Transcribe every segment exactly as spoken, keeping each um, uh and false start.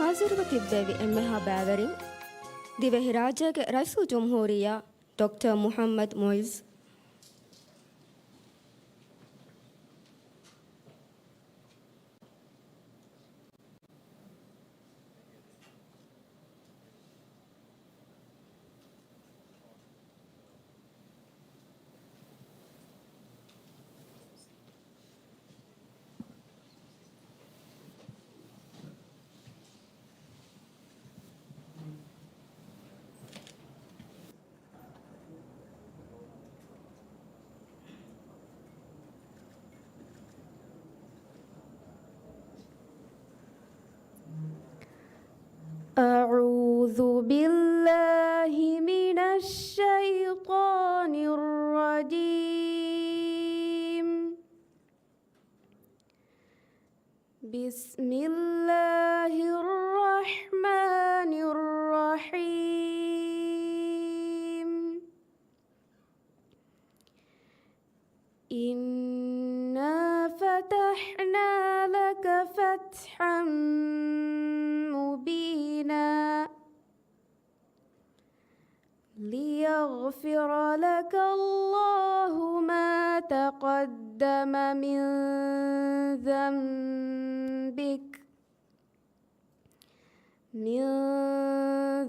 ހާޒިރުވެ ތިއްބެވި އެންމެހާ ބައިވެރިން، ދިވެހިރާއްޖޭގެ ރައީސުލްޖުމްހޫރިއްޔާ ޑޮކްޓަރ މުޙައްމަދު މުޢިއްޒު. أعوذ بالله من الشيطان الرجيم. بسم الله الرحمن الرحيم. إنا فتحنا لك فتحا مبينا. ليغفر لك الله ما تقدم من ذنبك، من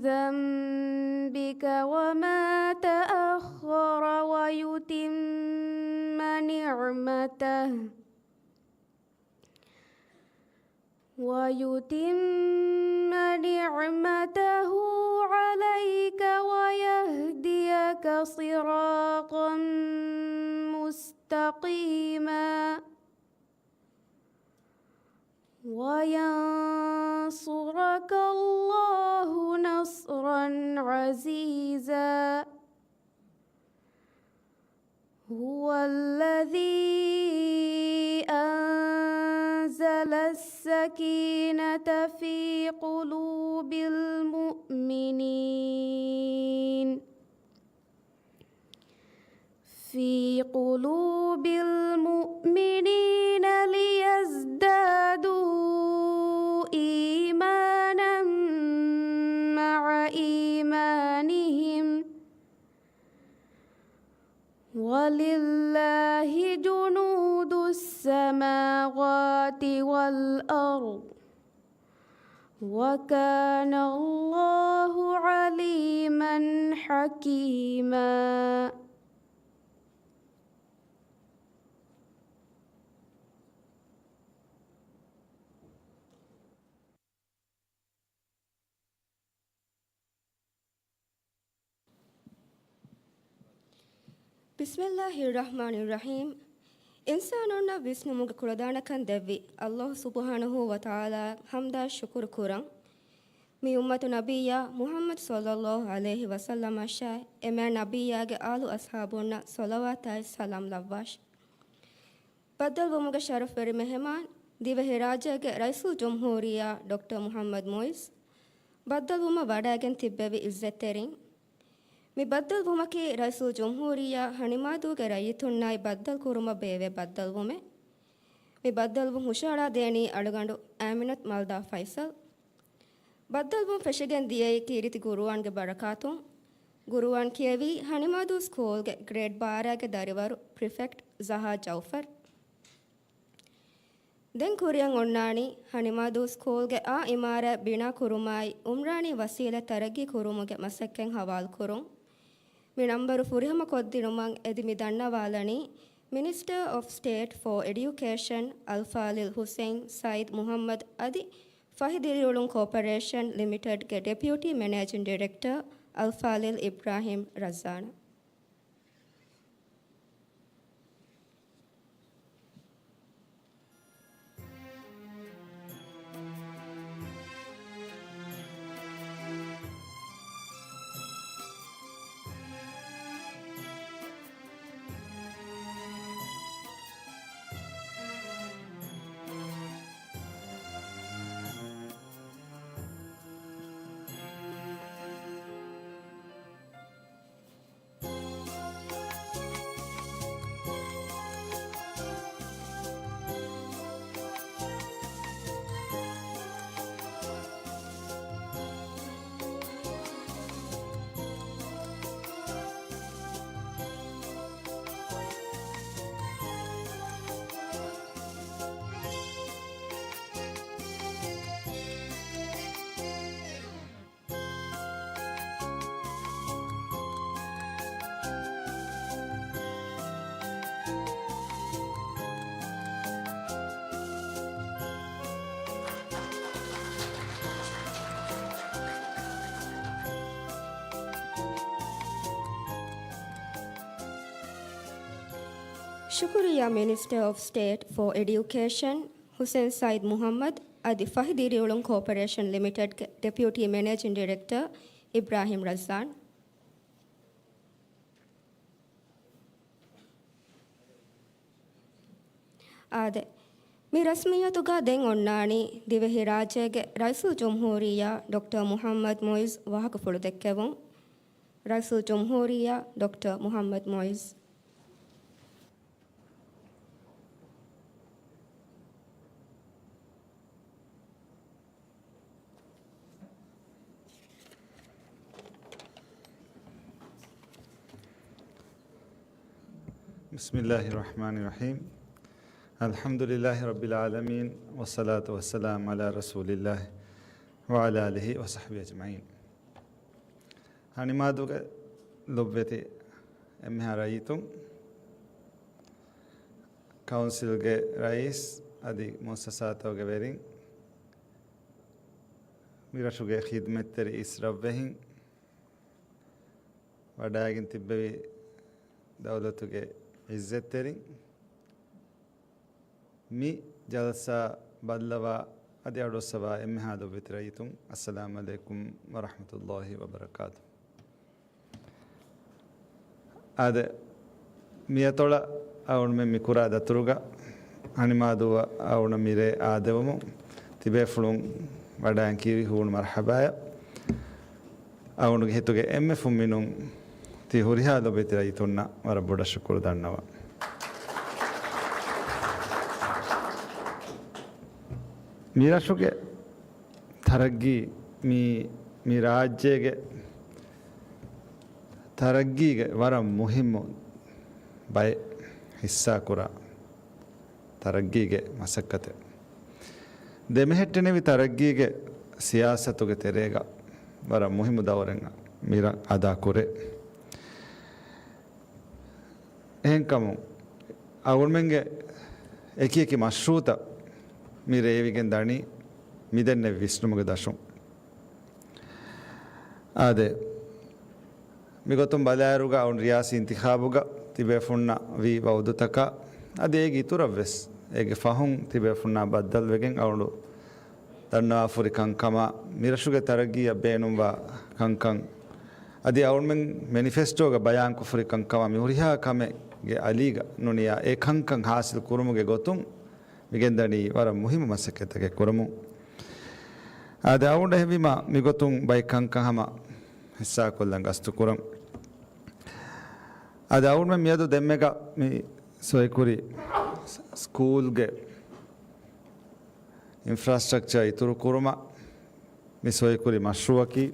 ذنبك وما تأخر ويتم نعمته، ويتم نعمته عليك ويهديك صراطا مستقيما. وينصرك الله نصرا عزيزا. هو الذي أنزل السكينة في قلوب المؤمنين، في قلوب المؤمنين ليزدادوا إيمانا مع إيمانهم، ولله جنود السماوات والأرض، وكان الله عليما حكيما. بسم الله الرحمن الرحيم. އިންސާނުންނަށް ވިސްނުމުގެ ކުޅަދާނަކަން ދެއްވި ﷲ ސުބްޙާނަހޫ ވަތަޢާލާއަށް ޙަމްދާ ޝުކުރު ކުރަން. މި އުއްމަތު ނަބިއްޔާ މުޙައްމަދު ޞައްލައްލާހު ޢަލައިހި ވަސައްލަމަށާއި، އެމާ ނަބިއްޔާގެ އާލު އަޞްޙާބުންނަށް ޞަލަވާތާއި ސަލާމް ލައްވާށި. ބައްދަލުވުމުގެ ޝަރަފްވެރި މެހެމާން، ދިވެހިރާއްޖޭގެ ރައީސުލްޖުމްހޫރިއްޔާ ޑޮކްޓަރ މުޙައްމަދު މުޢިއްޒު، ބައްދަލުވުމަށް ވަޑައިގެން ތިއްބެވި އިއްޒަތްތެރިން، މި ބައްދަލުވުމަކީ ރައީސުލްޖުމްހޫރިއްޔާ ހަނިމާދޫގެ ރައްޔިތުންނާއި ބައްދަލުކުރުމަށް ބޭއްވޭ ބައްދަލުވުމެއް. މި ބައްދަލުވުން ހުށައަޅާ ދޭނީ އަޅުގަނޑު އާމިނަތު މަލްދާ ފައިސަލް. ބައްދަލުވުން ފެށިގެން ދިޔައީ ކީރިތި ގުރުއާންގެ ބަރަކާތުން. ގުރުއާން ކިޔެވީ ހަނިމާދޫ ސްކޫލްގެ ގްރޭޑް ބާރައިގެ ދަރިވަރު ޕްރިފެކްޓް ޒަހާ ޖައުފަރް. ދެން ކުރިއަށް އޮންނާނީ ހަނިމާދޫ ސްކޫލްގެ އާ އިމާރާތް ބިނާ ކުރުމާއި އުމްރާނީ ވަސީލަތް ތަރައްގީ ކުރުމުގެ މަސައްކަތް ހަވާލުކުރުން. މި ނަންބަރު ފުރިހަމަ ކޮށްދިނުމަށް އެދި މި ދަންނަވާލަނީ މިނިސްޓަރ އޮފް ސްޓޭޓް ފޯ އެޑިއުކޭޝަން އަލްފާޟިލް ޙުސައިން ސައީދު މުޙައްމަދު އަދި ފަހި ދިރިއުޅުން ކޯޕަރޭޝަން ލިމިޓެޑްގެ ޑެޕިއުޓީ މެނޭޖިން ޑިރެކްޓަރ އަލްފާޟިލް އިބްރާހިމް ރައްޒާނަށް. ޝުކުރިއްޔާ މިނިސްޓަރ އޮފް ސްޓޭޓް ފޯ އެޑިއުކޭޝަން ހުސެން ސައިދް މުހައްމަދު އަދި ފަހި ދިރިއުޅުން ކޯޕަރޭޝަން ލިމިޓެޑްގެ ޑެޕިއުޓީ މެނޭޖިން ޑިރެކްޓަރ އިބްރާހިމް ރައްޒާން. އާދެ، މި ރަސްމިއްޔަތުގަ ދެން އޮންނާނީ ދިވެހިރާއްޖޭގެ ރައީސުލްޖުމްހޫރިއްޔާ ޑޮކްޓަރ މުހައްމަދު މުއިއްޒު ވާހަކަފުޅު ދެއްކެވުން. ރައީސުލްޖުމްހޫރިއްޔާ ޑޮކްޓަރ މުހައްމަދު މުއިއްޒު. بسم الله الرحمن الرحيم. الحمد لله رب العالمين، والصلاة والسلام على رسول الله وعلى آله وصحبه أجمعين. ހަނިމާދޫގެ ލޮބުވެތި އެންމެހާ ރައްޔިތުން، ކައުންސިލްގެ ރައީސް އަދި މުއައްސަސާތަކުގެ ވެރިން، މިރަށުގެ ޚިދްމަތްތެރި އިސް ރަށްވެހިން، ވަޑައިގެން ތިއްބެވި ދައުލަތުގެ އިއްޒަތްތެރިން، މި ޖަލްސާ ބައްލަވާ އަދި އަޑުއައްސަވާ އެންމެހާ ލޮބުވެތި ރައްޔިތުން، އައްސަލާމް ޢަލައިކުމް ވަރަޙްމަތުﷲި ވަބަރަކާތު. އާދެ، މިއަތޮޅަށް އަޅުގަނޑުމެން މި ކުރާ ދަތުރުގަ ހަނިމާދޫއަށް އަޅުގަނޑަށް މިރޭ އާދެވުމުން ތިބޭފުޅުން ވަޑައިގެން ކީރި ހޫނު މަރްޙަބާއަށް. އަޅުގަނޑުގެ ހިތުގެ އެންމެ ފުންމިނުން ތި ހުރިހާ ލޮބުވެތި ރައްޔިތުންނަށް ވަރަށް ބޮޑަށް ޝުކުރު ދަންނަވަން. މިރަށުގެ ތަރައްގީ، މި، މި ރާއްޖޭގެ ތަރައްގީގެ ވަރަށް މުހިއްމު ބައެއް ހިއްސާކުރާ ތަރައްގީގެ މަސައްކަތެއް. ދެމެހެއްޓެނިވި ތަރައްގީގެ ސިޔާސަތުގެ ތެރޭގަ ވަރަށް މުހިއްމު ދައުރެއް މިރަށް އަދާކުރޭ. އެހެންކަމުން، އަޅުގަނޑުމެންގެ އެކި އެކި މަޝްރޫޢުތައް މި ރޭވިގެން ދަނީ މިދެންނެވި ވިސްނުމުގެ ދަށުން. އާދެ، މިގޮތުން ބަލާއިރުގަ އަޅުގަނޑު ރިޔާސީ އިންތިޚާބުގަ ތިބޭފުންނަށް ވީ ވަޢުދުތަކާ އަދި އޭގެ އިތުރަށްވެސް އޭގެ ފަހުން ތިބޭފުންނާ ބައްދަލުވެގެން އަޅުގަނޑު ދަންނަވާފަހުރި ކަންކަމާ، މިރަށުގެ ތަރައްގީއަށް ބޭނުންވާ ކަންކަން އަދި އަޅުގަނޑުމެން މެނިފެސްޓޯގަ ބަޔާންކޮށްފަހުރި ކަންކަމާ މި ހުރިހާ ކަމެއްގެ އަލީގަ ނޫނިއްޔާ އެ ކަންކަން ހާސިލް ކުރުމުގެ ގޮތުން މިގެންދަނީ ވަރަށް މުހިއްމު މަސައްކަތްތަކެއް ކުރަމުން. އާދެ، އަޅުގަނޑަށް އެހެންވީމާ މިގޮތުން ބައެއް ކަންކަން ހަމަ ހިއްސާކޮށްލަން ގަސްތުކުރަން. އާދެ، އަޅުގަނޑުމެން މިއަދު ދެންމެގަ މި ސޮއިކުރި ސް-، ސްކޫލްގެ އިންފްރާސްޓްރަކްޗާ އިތުރު ކުރުމަށް މި ސޮއިކުރި މަޝްރޫއަކީ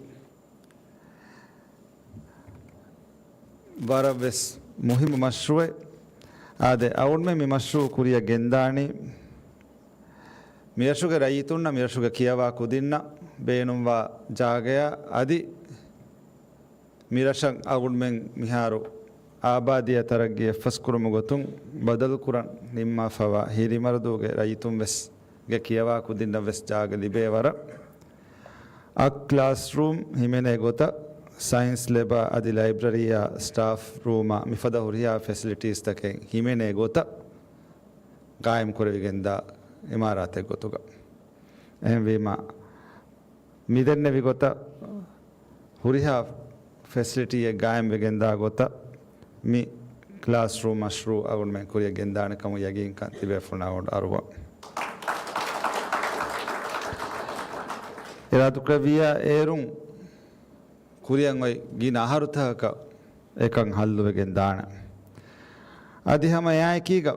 ވަރަށް ވެސް މުހިއްމު މަޝްރޫއެއް. އާދެ، އަޅުގަނޑުމެން މި މަޝްރޫއު ކުރިއަށް ގެންދާނީ މިރަށުގެ ރައްޔިތުންނަށް، މިރަށުގެ ކިޔަވާ ކުދިންނަށް ބޭނުންވާ ޖާގަޔާ އަދި މިރަށަށް އަޅުގަނޑުމެން މިހާރު އާބާދީއާ ތަރައްގީ އެއްފަސްކުރުމުގެ ގޮތުން ބަދަލުކުރަން ނިންމާފަވާ ހިރިމަރަދޫގެ ރައްޔިތުން ވެސް ގެ ކިޔަވާ ކުދިންނަށް ވެސް ޖާގަ ލިބޭ ވަރަށް. އަށް ކްލާސްރޫމް ހިމެނޭ ގޮތަށް، ސައިންސް ލެބާ އަދި ލައިބްރަރީއާ ސްޓާފް ރޫމާ މިފަދަ ހުރިހާ ފެސިލިޓީސްތަކެއް ހިމެނޭ ގޮތަށް ގާއިމް ކުރެވިގެންދާ އިމާރާތެއް ގޮތުގަ. އެހެންވީމަ، މިދެންނެވި ގޮތަށް ހުރިހާ ފެސިލިޓީއެއް ގާއިމްވެގެންދާ ގޮތަށް މި ކްލާސްރޫމް މަޝްރޫއު އަޅުގަނޑުމެން ކުރިއަށް ގެންދާނެ ކަމުގެ ޔަގީންކަން ތިބޭފުޅުންނަށް އަޅުގަނޑު އަރުވަން. އިރާދަކުރެއްވިއްޔާ އޭރުން ކުރިއަށް އޮތް ގިނަ އަހަރުތަކަކަށް އެކަން ހައްލުވެގެން ދާނެ. އަދި ހަމަ އެއާއެކީގަ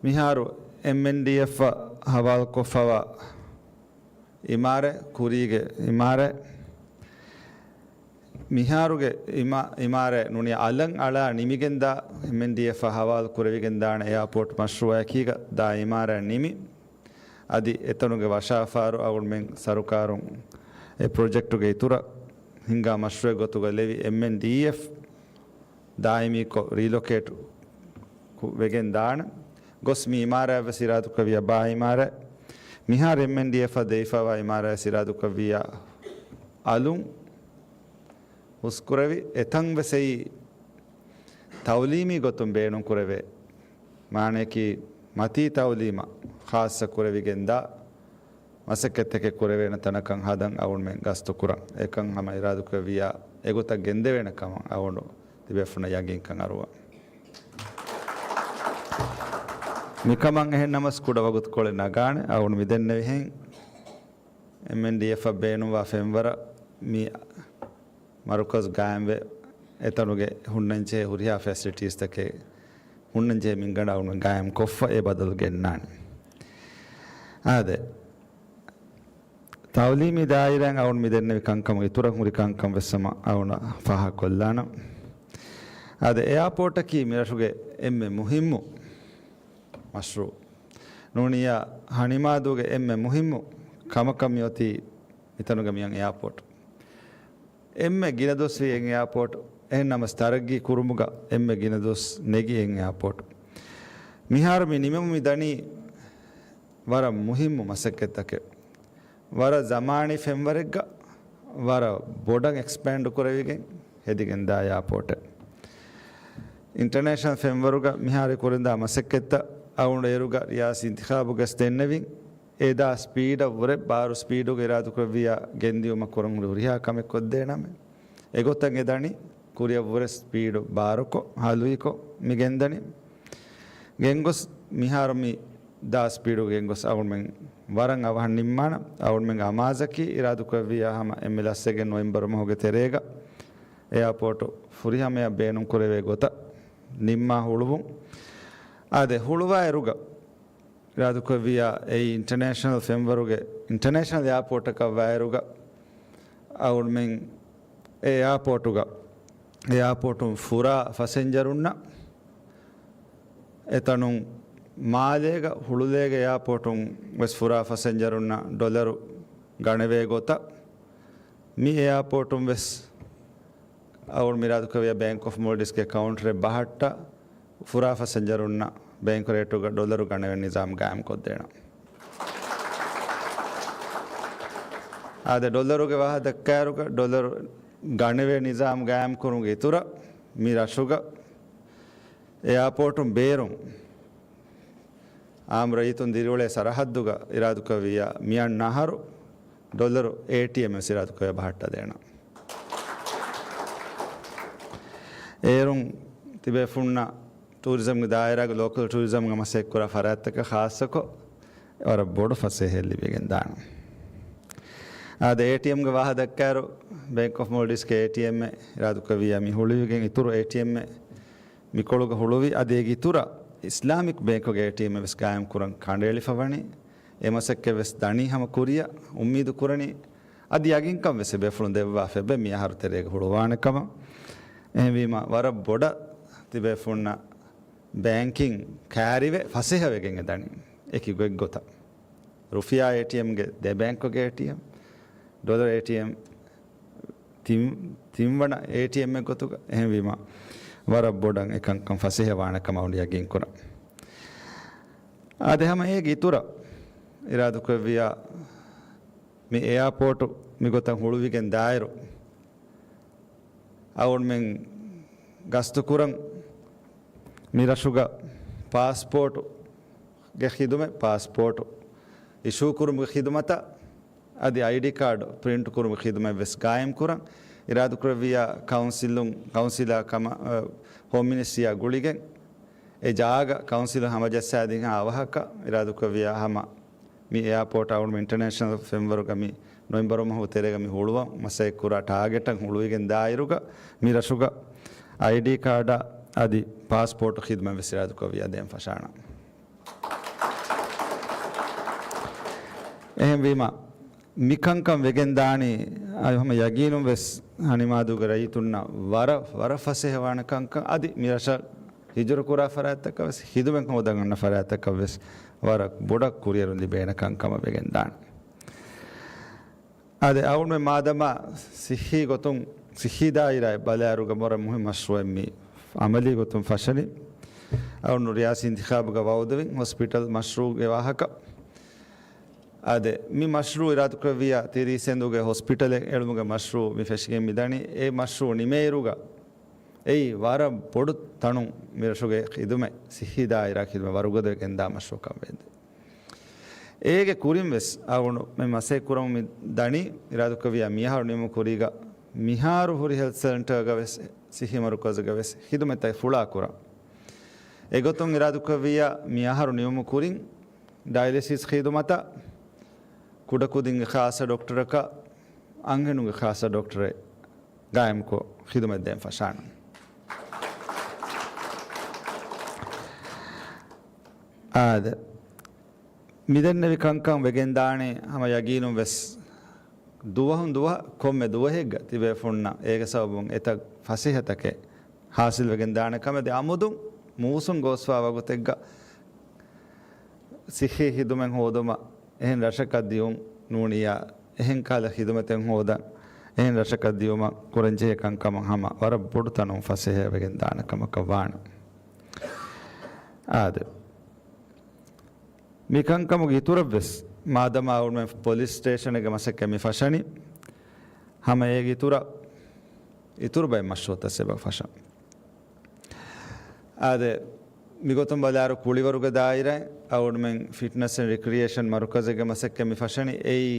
މިހާރު އެމްއެންޑީއެފްއަށް ހަވާލުކޮށްފަވާ އިމާރަތް، ކުރީގެ އިމާރަތް، މިހާރުގެ އިމާ-، އިމާރަތް ނޫނީ އަލަށް އަޅާ ނިމިގެންދާ، އެމްއެންޑީއެފްއަށް ހަވާލު ކުރެވިގެން ދާނެ އެއާޕޯޓް މަޝްރޫއަކީގަ ދާ އިމާރަތް ނިމި، އަދި އެތަނުގެ ވަށާފާރު އަޅުގަނޑުމެން ސަރުކާރުން އެ ޕްރޮޖެކްޓުގެ އިތުރަށް ހިންގާ މަޝްރޫއެއް ގޮތުގަ ލެވި އެމްއެންޑީއެފް ދާއިމީކޮށް ރީލޮކޭޓް ކު-، ވެގެން ދާނެ. ގޮސް މި އިމާރާތް ވެސް އިރާދަކުރެއްވިއްޔާ ބާ އިމާރާތް. މިހާރު އެމްއެންޑީއެފްއަށް ދެވިފައިވާ އިމާރާތް ވެސް އިރާދަކުރެއްވިއްޔާ އަލުން ހުސްކުރެވި، އެތަން ވެސް އެއީ ތައުލީމީ ގޮތުން ބޭނުންކުރެވޭ، މާނަޔަކީ މަތީ ތައުލީމަށް ޚާއްޞަ ކުރެވިގެންދާ މަސައްކަތްތަކެއް ކުރެވޭނެ ތަނަކަށް ހަދަން އަޅުގަނޑުމެން ގަސްތުކުރަން. އެކަން ހަމަ އިރާދަކުރެއްވިއްޔާ އެގޮތަށް ގެންދެވޭނެ ކަމަށް އަޅުގަނޑު ތިބޭފުޅުންނަށް ޔަގީންކަން އަރުވަން. މިކަމަށް އެހެން ނަމަސް ކުޑަ ވަގުތުކޮޅެއް ނަގާނެ. އަޅުގަނޑު މިދެންނެވިހެން އެމްއެންޑީއެފަށް ބޭނުންވާ ފެންވަރަށް މި މަރުކަޒު ގާއިމްވެ، އެތަނުގެ ހުންނަންޖެހޭ ހުރިހާ ފެސިލިޓީސްތަކެއް ހުންނަންޖެހޭ މިންގަނޑަށް އަޅުގަނޑު ގާއިމް ކޮށްފަ އެ ބަދަލު ގެންނާނެ. އާދެ، ތައުލީމީ ދާއިރާއިން އަޅުގަނޑު މި ދެންނެވި ކަންކަމުގެ އިތުރަށް ހުރި ކަންކަން ވެސް ހަމަ އަޅުގަނޑަށް ފާހަގަކޮށްލާނަން. އާދެ، އެއާޕޯޓަކީ މިރަށުގެ އެންމެ މުހިއްމު މަޝްރޫއު. ނޫނިއްޔާ ހަނިމާދޫގެ އެންމެ މުހިއްމު ކަމަކަށް މިއޮތީ މިތަނުގަ މިއޮން އެއާޕޯޓް. އެންމެ ގިނަ ދުވަސްވީ އެއް އެއާޕޯޓް. އެހެން ނަމަސް ތަރައްގީ ކުރުމުގަ އެންމެ ގިނަ ދުވަސް ނެގި އެއް އެއާޕޯޓް. މިހާރު މި ނިމެމުން މި ދަނީ ވަރަށް މުހިއްމު މަސައްކަތްތަކެއް. ވަރަށް ޒަމާނީ ފެންވަރެއްގަ ވަރަށް ބޮޑަށް އެކްސްޕޭންޑް ކުރެވިގެން ހެދިގެންދާ އެއާޕޯޓެއް. އިންޓަރނޭޝަނަލް ފެންވަރުގަ މިހާރު ކުރިންދާ މަސައްކަތްތައް އަޅުގަނޑު އޭރުގަ ރިޔާސީ އިންތިޚާބުގަސް ދެންނެވިން. އެދާ ސްޕީޑަށްވުރެ ބާރު ސްޕީޑުގަ އިރާދަކުރެއްވިއްޔާ ގެންދިއުމަށް ކުރަން ހުރި ހުރިހާ ކަމެއް ކޮށްދޭނަމޭ. އެގޮތަށް އެދަނީ ކުރިއަށްވުރެ ސްޕީޑު ބާރުކޮށް، ހަލުވިކޮށް މި ގެންދަނީ. ގެންގޮސް މިހާރު މި ދާ ސްޕީޑު ގެންގޮސް އަޅުގަނޑުމެން ވަރަށް އަވަހަށް ނިންމާނަން. އަޅުގަނޑުމެންގެ އަމާޒަކީ އިރާދަކުރެއްވިއްޔާ ހަމަ އެންމެ ލަސްވެގެން ނޮވެމްބަރު މަހުގެ ތެރޭގަ އެއާޕޯޓު ފުރިހަމަޔަށް ބޭނުންކުރެވޭ ގޮތަށް ނިންމާ ހުޅުވުން. އާދެ، ހުޅުވާއިރުގަ އިރާދަކުރެއްވިއްޔާ އެއީ އިންޓަރނޭޝަނަލް ފެންވަރުގެ އިންޓަރނޭޝަނަލް އެއާޕޯޓަކަށް ވާއިރުގަ އަޅުގަނޑުމެން އެ އެއާޕޯޓުގަ، އެއާޕޯޓުން ފުރާ ފަސެންޖަރުންނަށް އެތަނުން މާލޭގަ ހުޅުލޭގެ އެއާޕޯޓުން ވެސް ފުރާ ފަސެންޖަރުންނަށް ޑޮލަރު ގަނެވޭ ގޮތަށް މި އެއާޕޯޓުން ވެސް އަޅުގަނޑު މިރާދުކުރެއްވިއްޔާ ބޭންކް އޮފް މޯލްޑިވްސްގެ ކައުންޓަރެއް ބަހައްޓާ، ފުރާ ފަސެންޖަރުންނަށް ބޭންކު ރޭޓުގަ ޑޮލަރު ގަނެވޭ ނިޒާމް ގާއިމްކޮށްދޭނަން. އާދެ، ޑޮލަރުގެ ވާހަކަ ދައްކާއިރުގަ، ޑޮލަރު ގަނެވޭ ނިޒާމް ގާއިމްކުރުމުގެ އިތުރަށް މި ރަށުގަ އެއާޕޯޓުން ބޭރުން އާއްމު ރައްޔިތުން ދިރިއުޅޭ ސަރަހައްދުގަ އިރާދަކުރެއްވިއްޔާ މިއަންނަ އަހަރު ޑޮލަރު އޭޓީއެމް ވެސް އިރާދަކުރެއްވިއްޔާ ބަހައްޓަދޭނަން. އޭރުން ތިބޭފުޅުންނަށް ޓޫރިޒަމްގެ ދާއިރާގެ ލޯކަލް ޓޫރިޒަމްގެ މަސައްކަތްކުރާ ފަރާތްތަކަށް ޚާއްޞަކޮށް ވަރަށް ބޮޑު ފަސޭހައެއް ލިބިގެން ދާނެ. އާދެ، އޭޓީއެމްގެ ވާހަކަ ދައްކާއިރު، ބޭންކް އޮފް މޯލްޑިވްސްގެ އޭޓީއެމްއެއް އިރާދަކުރެއްވިއްޔާ މި ހުޅުވިގެން އިތުރު އޭޓީއެމްއެއް މިކޮޅުގަ ހުޅުވި. އަދި އޭގެ އިތުރަށް އިސްލާމިކް ބޭންކުގެ އޭޓީއެމްއެއް ވެސް ގާއިމް ކުރަން ކަނޑައެޅިފަ ވަނީ. އެ މަސައްކަތް ވެސް ދަނީ ހަމަ ކުރިއަށް އުއްމީދު ކުރަނީ. އަދި ޔަގީންކަން ވެސް އެބޭފުޅުން ދެއްވާފަ އެބަ މި އަހަރު ތެރޭގަ ހުޅުވާނެ ކަމަށް. އެހެންވީމަ، ވަރަށް ބޮޑަށް ތިބޭފުޅުންނަށް ބޭންކިން ކާރިވެ ފަސޭހަވެގެން އެދަނީ އެކި ގޮތްގޮތަށް. ރުފިޔާ އޭޓީއެމްގެ ދެ ބޭންކުގެ އޭޓީއެމް، ޑޮލަރ އޭޓީއެމް ތިން، ތިންވަނަ އޭޓީއެމްއެއް ގޮތުގަ. އެހެންވީމަ، ވަރަށް ބޮޑަށް އެކަންކަން ފަސޭހަވާނެ ކަމަށް އަޅުގަނޑު ޔަގީންކުރަން. އާދެ، ހަމަ އޭގެ އިތުރަށް އިރާދަކުރެއްވިއްޔާ މި އެއާޕޯޓު މިގޮތަށް ހުޅުވިގެން ދާއިރު، އަޅުގަނޑުމެން ގަސްތުކުރަން މި ރަށުގަ ޕާސްޕޯޓުގެ ޚިދުމަތް، ޕާސްޕޯޓު އިޝޫ ކުރުމުގެ ޚިދުމަތަށް އަދި އައިޑީ ކާޑު ޕްރިންޓް ކުރުމުގެ ޚިދުމަތް ވެސް ގާއިމް ކުރަން. އިރާދަކުރެއްވިއްޔާ ކައުންސިލުން، ކައުންސިލާ ކަމަށް، އަ، ހޯމް މިނިސްޓްރީއާ ގުޅިގެން އެ ޖާގަ ކައުންސިލުން ހަމަޖައްސާދިން އަވަހަކަށް އިރާދަކުރެއްވިއްޔާ ހަމަ މި އެއާޕޯޓް އަޅުގަނޑު އިންޓަރނޭޝަނަލް ފެންވަރުގަ މި ނޮވެމްބަރު މަހު ތެރޭގަ މި ހުޅުވަން މަސައްކަތް ކުރާ ޓާގެޓަށް ހުޅުވިގެން ދާއިރުގަ މި ރަށުގަ އައިޑީ ކާޑާ އަދި ޕާސްޕޯޓު ޚިދުމަތް ވެސް އިރާދަކުރެއްވިއްޔާ ދޭން ފަށާނަން. އެހެންވީމަ، މި ކަންކަން ވެގެން ދާނީ، އަދި ހަމަ ޔަގީނުން ވެސް ހަނިމާދޫގެ ރައްޔިތުންނަށް ވަރަށް، ވަރަށް ފަސޭހަވާނެ ކަންކަން، އަދި މި ރަށަށް ހިޖުރަ ކުރާ ފަރާތްތަކަށް ވެސް، ޚިދުމަތް ހޯދަން އަންނަ ފަރާތްތަކަށް ވެސް ވަރަށް ބޮޑަށް ކުރިއެރުން ލިބޭނެ ކަންކަމަށް ވެގެން ދާނެ. އާދެ، އަޅުގަނޑުމެން މާދަމާ ސިއްހީ ގޮތުން، ސިއްހީ ދާއިރާއެއް ބަލާއިރުގަ ވަރަށް މުހިންމު މަޝްރޫއެއް މި އަމަލީ ގޮތުން ފަށަނީ. އަޅުގަނޑު ރިޔާސީ އިންތިޚާބުގަ ވައުދުވިން ހޮސްޕިޓަލް މަޝްރޫއުގެ ވާހަކަ. އާދެ، މި މަޝްރޫއު އިރާދަކުރެއްވިއްޔާ ތިރީސް އެނދުގެ ހޮސްޕިޓަލެއް އެޅުމުގެ މަޝްރޫއު މި ފެށިގެން މިދަނީ. އެ މަޝްރޫއު ނިމޭއިރުގަ އެއީ ވަރަށް ބޮޑު ތަނުން މިރަށުގެ ޚިދުމަތް، ސިއްހީ ދާއިރާ ޚިދުމަތް ވަރުގަދަވެގެންދާ މަޝްރޫޢަކަށް ވެއްދެ. އޭގެ ކުރިން ވެސް އަޅުގަނޑު މި މަސައްކަތް ކުރަމުން މި ދަނީ، އިރާދުކުރެއްވިއްޔާ މިއަހަރު ނިމުމުގެ ކުރީގަ މިހާރު ހުރި ހެލްތު ސެންޓަރގަ ވެސް، ސިއްހީ މަރުކަޒުގަ ވެސް ޚިދުމަތްތައް ފުޅާ ކުރަން. އެގޮތުން އިރާދުކުރެއްވިއްޔާ މިއަހަރު ނިމުމުގެ ކުރިން ޑަޔަލިސިސް ޚިދުމަތަށް ކުޑަކުދިންގެ ޚާއްޞަ ޑޮކްޓަރަކަށް އަންހެނުންގެ ޚާއްޞަ ޑޮކްޓަރެއް ގާއިމްކޮށް ޚިދުމަތް ދޭން ފަށާނަން. އާދެ، މިދެންނެވި ކަންކަން ވެގެންދާނެ ހަމަ ޔަގީނުން ވެސް ދުވަހުން ދުވަހަށް ކޮންމެ ދުވަހެއްގަ ތިބޭފުންނަށް އޭގެ ސަބަބުން އެތައް ފަސޭހަތަކެއް ހާސިލް ވެގެންދާނެ ކަމެއް ދެ އަމުދުން މޫސުން ގޯސްވާ ވަގުތެއްގަ ސިއްހީ ޚިދުމަތް ހޯދުމަށް އެހެން ރަށަކަށް ދިޔުން ނޫނިއްޔާ، އެހެން ކަހަލަ ޚިދުމަތެއް ހޯދަން އެހެން ރަށަކަށް ދިޔުމަށް ކުރަންޖެހޭ ކަންކަމަށް ހަމަ ވަރަށް ބޮޑު ތަނުން ފަސޭހަވެގެން ދާނެ ކަމަކަށް ވާނެ. އާދެ، މި ކަންކަމުގެ އިތުރަށްވެސް މާދަމާ އަޅުގަނޑުމެން ޕޮލިސް ސްޓޭޝަނެއްގެ މަސައްކަތް މި ފަށަނީ، ހަމަ އޭގެ އިތުރަށް އިތުރު ބައެއް މަޝްރޫޢުތައް އެބަ ފަށަން. އާދެ، މިގޮތުން ބަލާއިރު ކުޅިވަރުގެ ދާއިރާއިން އަޅުގަނޑުމެން ފިޓްނަސް އެންޑް ރިކްރިއޭޝަން މަރުކަޒެއްގެ މަސައްކަތް މި ފަށަނީ. އެއީ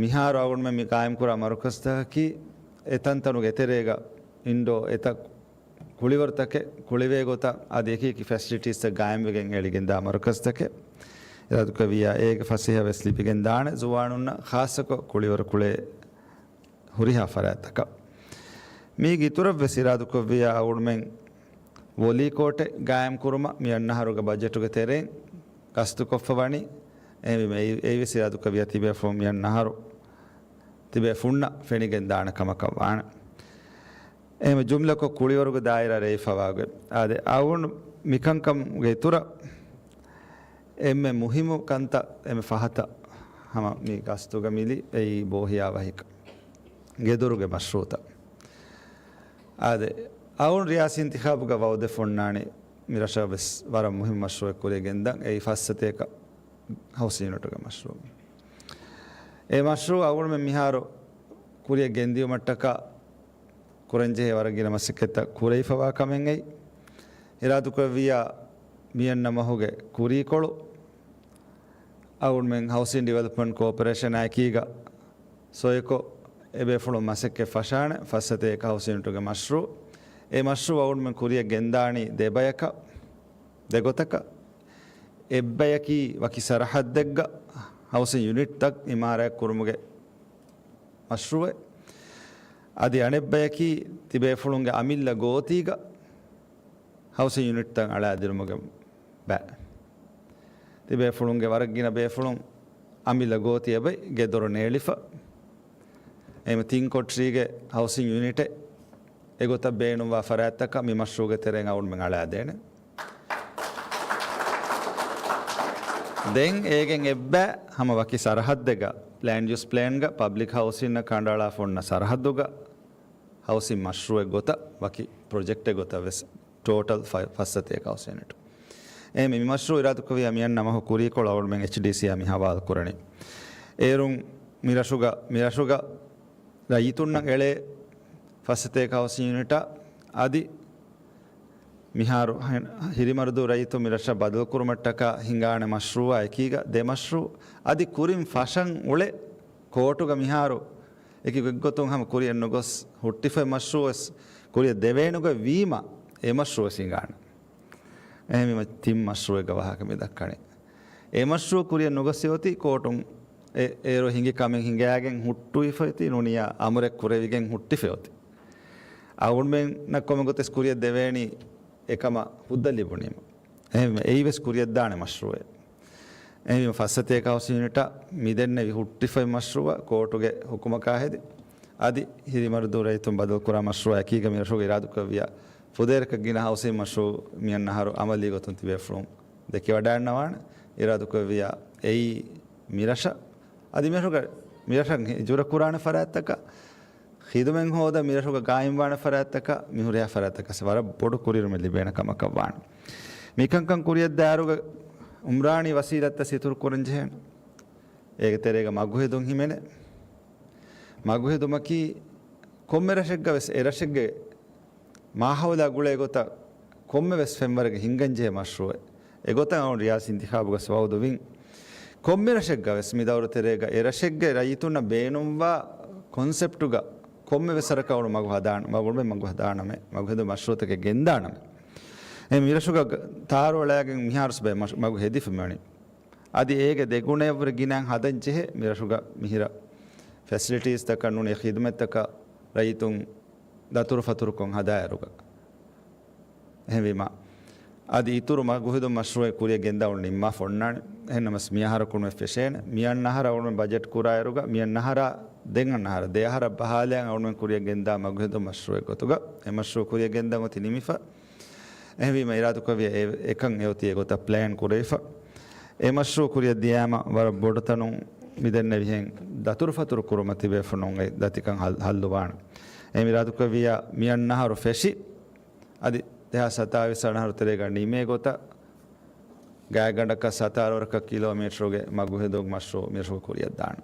މިހާރު އަޅުގަނޑުމެން މި ޤާއިމްކުރާ މަރުކަޒުތަކަކީ އެ ތަންތަނުގެ އެތެރޭގަ އިންޑޯ އެތައް ކުޅިވަރުތަކެއް، ކުޅިވޭ ގޮތަށް އަދި އެކި އެކި ފެސިލިޓީސްތައް ގާއިމްވެގެން އެޅިގެންދާ މަރުކަޒުތަކެއް. އިރާދުކުރެއްވިއްޔާ އޭގެ ފަސޭހަ ވެސް ލިބިގެންދާނެ ޒުވާނުންނަށް، ޚާއްޞަކޮށް ކުޅިވަރު ކުޅޭ ހުރިހާ ފަރާތްތަކަށް. މީގެ އިތުރަށްވެސް އިރާދުކުރެއްވިއްޔާ އަޅުގަނޑުމެން ވޮލީ ކޯޓެއް ގާއިމްކުރުމަށް މިއަންނަ އަހަރުގެ ބަޖެޓުގެ ތެރެއިން ގަސްތުކޮށްފަ ވަނީ. އެހެންވީމަ އެއީ، އެއީވެސް އިރާދުކުރެއްވިއްޔާ ތިބޭފުޅުން މިއަންނަ އަހަރު ތިބޭފުންނަށް ފެނިގެން ދާނެ ކަމަކަށް ވާނެ. އެހެންވެ ޖުމްލަކޮށް ކުޅިވަރުގެ ދާއިރާ ރޭވިފަވާގޮތް. އާދެ، އަޅުގަނޑު މިކަންކަމުގެ އިތުރަށް އެންމެ މުހިއްމު ކަންތައް އެންމެ ފަހަތަށް ހަމަ މި ގަސްތުގަ މިލި އެއީ ބޯހިޔާވަހިކަން. ގެދޮރުގެ މަޝްރޫޢުތައް. އާދެ، އަޅުގަނޑު ރިޔާސީ އިންތިޚާބުގަ ވައުދެއް ފޮންނާނީ މިރަށަށް ވެސް ވަރަށް މުހިއްމު މަޝްރޫޢެއް ކުރިޔަށް ގެންދަން. އެއީ ފަސް ސަތޭކަ ހައުސިން ޔުނިޓުގެ މަޝްރޫޢު. އެ މަޝްރޫޢު އަޅުގަނޑުމެން މިހާރު ކުރިޔަށް ގެންދިޔުމަށްޓަކާ ކުރަންޖެހޭ ވަރަށް ގިނަ މަސައްކަތްތައް ކުރެވިފަވާ ކަމެއްގައި، އިރާދުކުރެއްވިއްޔާ މިއަންނަ މަހުގެ ކުރީކޮޅު އަޅުގަނޑުމެން ހައުސިން ޑިވެލޮޕްމަންޓް ކޯޕަރޭޝަނާ އެކީގަ ސޮއިކޮށް އެބޭފުޅުން މަސައްކަތް ފަށާނެ ފަސް ސަތޭކަ ހައުސިން ޔުނިޓުގެ މަޝްރޫޢު. އެ މަޝްރޫޢު އަޅުގަނޑުމެން ކުރިޔަށް ގެންދާނީ ދެބަޔަކަށް، ދެގޮތަކަށް. އެއްބަޔަކީ ވަކި ސަރަހައްދެއްގަ ހައުސިން ޔުނިޓްތައް އިމާރާތް ކުރުމުގެ މަޝްރޫޢެއް. އަދި އަނެއްބަޔަކީ ތިބޭފުޅުންގެ އަމިއްލަ ގޯތީގަ ހައުސިން ޔުނިޓްތައް އަޅާދިނުމުގެ ބައި. ތިބޭފުޅުންގެ ވަރަށް ގިނަ ބޭފުޅުން އަމިއްލަ ގޯތި އެބައި ގެދޮރު ނޭޅިފަ. އެހެންވެ ތިން ކޮޓަރީގެ ހައުސިން ޔުނިޓެއް އެގޮތަށް ބޭނުންވާ ފަރާތްތަކަށް މި މަޝްރޫޢުގެ ތެރެއިން އަޅުގަނޑުމެން އަޅާދޭނެ. ދެން އޭގެން އެއްބައި ހަމަ ވަކި ސަރަހައްދެއްގަ، ލޭންޑް ޔޫސް ޕްލޭންގަ ޕަބްލިކް ހައުސިންއަށް ކަނޑައަޅާފަ އޮންނަ ސަރަހައްދުގަ ހައުސިން މަޝްރޫޢެއް ގޮތަށް، ވަކި ޕްރޮޖެކްޓެއް ގޮތަށް ވެސް ޓޯޓަލް ފަ-، ފަސް ސަތޭކަ ހައުސިން ޔުނިޓް. އެހެންވެ މި މަޝްރޫޢު އިރާދަކުރެއްވިއްޔާ މިއަންނަ މަހު ކުރީކޮޅު އަޅުގަނޑުމެން އެޗްޑީސީއާ މި ހަވާލު ކުރަނީ. އޭރުން މި ރަށުގަ، މި ރަށުގަ ރައްޔިތުންނަށް އެޅޭ ފަސް ސަތޭކަ ހައުސިން ޔުނިޓަށް އަދި މިހާރު ހި-، ހިރިމަރުދޫ ރައްޔިތުން މި ރަށަށް ބަދަލުކުރުމަށްޓަކާ ހިނގާނެ މަޝްރޫޢާ އެކީގަ ދެ މަޝްރޫޢު އަދި ކުރިން ފަށަން އުޅޭ ކޯޓުގަ މިހާރު އެކި ގޮތްގޮތުން ހަމަ ކުރިއަށް ނުގޮސް ހުއްޓިފައި މަޝްރޫޢުވެސް ކުރިއަށް ދެވޭނެގޮތް ވީމަ، އެ މަޝްރޫޢުވެސް ހިނގާނެ. އެހެންވީމަ ތިން މަޝްރޫޢެއްގެ ވާހަކަ މި ދައްކަނީ. އެ މަޝްރޫޢު ކުރިއަށް ނުގޮސް އޮތީ ކޯޓުން އެ-، އޭރު ހިނގި ކަމެއް ހިނގައިގެން ހުއްޓުވިފަ އޮތީ ނޫނިއްޔާ އަމުރެއް ކުރެވިގެން ހުއްޓިފަ އޮތީ. އަޅުގަނޑުމެންނަށް ކޮންމެ ގޮތެއް ކުރިއަށް ދެވޭނީ އެކަމަށް ހުއްދަ ލިބުނީމަ. އެހެންވެ އެއީވެސް ކުރިއަށްދާނެ މަޝްރޫޢެއް. އެހެންވީމަ ފަސް ސަތޭކަ ހައުސިން ޔުނިޓަށް މިދެންނެވި ހުއްޓިފައި މަޝްރޫޢަށް ކޯޓުގެ ހުކުމަކާ ހެދި، އަދި ހިރިމަރުދޫ ރައްޔިތުން ބަދަލުކުރާ މަޝްރޫޢާ އެކީގަ މި ރަށުގަ އިރާދަކުރެއްވިއްޔާ ފުދޭވަރަކަށް ގިނަ ހައުސިން މަޝްރޫޢު މިއަންނަ އަހަރު އަމަލީ ގޮތުން ތިބޭފުޅުން ދެކިވަޑައިގަންނަވާނެ. އިރާދަކުރެއްވިއްޔާ އެއީ މި ރަށަށް އަދި މިރަށުގަ، މިރަށަށް ހިޖުރަ ކުރާނެ ފަރާތްތަކަށް، ޚިދުމަތް ހޯދަން މިރަށުގަ ގާއިމްވާނެ ފަރާތްތަކަށް، މިހުރިހާ ފަރާތްތަކަށް ވަރަށް ބޮޑު ކުރިއެރުމެއް ލިބޭނެ ކަމަކަށް ވާނެ. މިކަންކަން ކުރިއަށްދާއިރުގަ އުމްރާނީ ވަސީލަތްތައް ސިތުރު ކުރަން ޖެހޭނެ. އޭގެ ތެރޭގަ މަގުހެދުން ހިމެނޭ. މަގުހެދުމަކީ ކޮންމެ ރަށެއްގަ ވެސް އެ ރަށެއްގެ މާހައުލާ ގުޅޭ ގޮތަށް ކޮންމެވެސް ފެންވަރެއްގަ ހިންގަންޖެހޭ މަޝްރޫއެއް. އެގޮތަށް އަޅުގަނޑު ރިޔާސީ އިންތިޚާބުގަސް ވައުދުވިން. ކޮންމެ ރަށެއްގަވެސް މި ދައުރު ތެރޭގަ އެ ރަށެއްގެ ރައްޔިތުންނަށް ބޭނުންވާ ކޮންސެޕްޓުގަ ކޮންމެވެސް ވަރަކަށް އަޅުގަނޑު މަގު ހަދާނަ، މަގު މަގު ހަދާނަމޭ، މަގު ހެދުން މަޝްރޫއުތަކެއް ގެންދާނަމޭ. އެ މިރަށުގަ ތާރުއަޅާގެން މިހާރުސް ބައެއް މަޝް-، މަގު ހެދިފަ މިވަނީ. އަދި އޭގެ ދެގުނަޔަށްވުރެ ގިނައިން ހަދަން ޖެހޭ މިރަށުގަ މިހިރަ ފެސިލިޓީސްތަކަށް ނޫނީ ޚިދުމަތްތަކަށް ރައްޔިތުން ދަތުރުފަތުރުކޮށް ހަދާއިރުގަ. އެހެންވީމަ، އަދި އިތުރު މަގުހެދުން މަޝްރޫއެއް ކުރިއަށް ގެންދާ އަޅުގަނޑު ނިންމާފަ އޮންނާނެ. އެހެންނަމަސް މިއަހަރަކުން ވެސް ފެށޭނެ. މިއަންނަ އަހަރަށް އަޅުގަނޑު ބަޖެޓް ކުރާއިރުގަ، މިއަންނަ އަހަރާ ދެން އަންނަ އަހަރަށް ދެ އަހަރަށް ބަހާލައި އަޅުގަނޑު ކުރިއަށް ގެންދާ މަގުހެދުން މަޝްރޫއެއް ގޮތުގަ އެ މަޝްރޫއު ކުރިއަށް ގެންދަން އޮތީ ނިމިފަ. އެހެންވީމަ އިރާދަކުރެއްވިއްޔާ އެ އެކަން އެއޮތީ އެގޮތަށް ޕްލޭން ކުރެވިފަ. އެ މަޝްރޫއު ކުރިއަށް ދިޔައިމަ ވަރަށް ބޮޑު ތަނުން މިދެންނެވިހެން ދަތުރުފަތުރު ކުރުމަށް ތިބޭފުޅުން އެ ދަތިކަން ހައް-، ހައްލުވާނެ. އެ އިރާދަކުރެއްވިއްޔާ މިއަންނަ އަހަރު ފެށި، އަދި ދެހާސް ސަތާވީސް އަންނަ އަހަރު ތެރޭގަ ނިމޭ ގޮތަށް ގާތްގަނޑަކަށް ސަތާރަ ވަރަކަށް ކިލޯމީޓަރުގެ މަގުހެދުން މަޝްރޫއު މިރަށުގަ ކުރިއަށްދާނެ.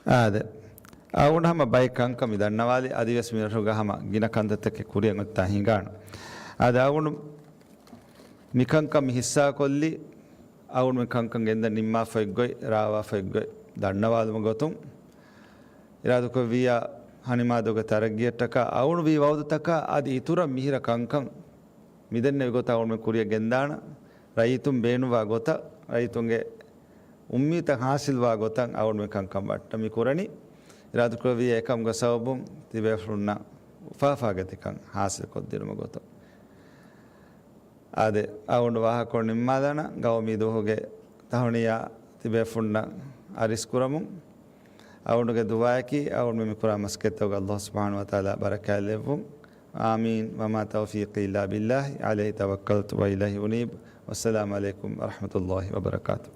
އާދެ. އަޅުގަނޑު ހަމަ ބައެއް ކަންކަން މި ދަންނަވާލި، އަދިވެސް މިރަށުގަ ހަމަ ގިނަ ކަންތައްތަކެއް ކުރިއަށް އޮތްތާ ހިނގާނެ. އާދެ، އަޅުގަނޑު މިކަންކަން މި ހިއްސާކޮށްލީ، އަޅުގަނޑު މި ކަންކަން ގެންދަން ނިންމާފައި ގޮތް، ރާވާފައި ގޮތް ދަންނަވާލުމުގެ ގޮތުން. އިރާދަކުރެއްވިއްޔާ ހަނިމާދޫގެ ތަރައްގީއަށްޓަކާ އަޅުގަނޑު ވީ ވައުދުތަކާ އަދި އިތުރަށް މިހިރަ ކަންކަން މިދެންނެވި ގޮތަށް އަޅުގަނޑު ކުރިއަށް ގެންދާނަ، ރައްޔިތުން ބޭނުންވާ ގޮތަށް، ރައްޔިތުންގެ އުއްމީދުތައް ހާސިލްވާ ގޮތަށް އަޅުގަނޑު މި ކަންކަން ބައްޓަ މި ކުރަނީ. އިރާދަކުރެއްވިއްޔާ އެކަމުގެ ސަބަބުން ތިބޭފުޅުންނަށް އުފާ އުފާގެ ތިކަން ހާސިލްކޮށްދިނުމުގެ ގޮތުން. އާދެ، އަޅުގަނޑު ވާހަކަކޮޅު ނިންމާލާނަ، ގައުމީ ދުވަހުގެ ތަހުނިޔާ ތިބޭފުންނަށް އަރިސްކުރަމުން. އަޅުގަނޑުގެ ދުޢާއަކީ، އަޅުގަނޑު މި ކުރާ މަސައްކަތްތަކުގަ ﷲ ސުބްޙާނަހޫ ވަތަޢާލާ ބަރަކާތްލެއްވުން. އާމީން. وما توفيقي إلا بالله، عليه توكلت وإليه أنيب. والسلام عليكم ورحمة الله وبركاته.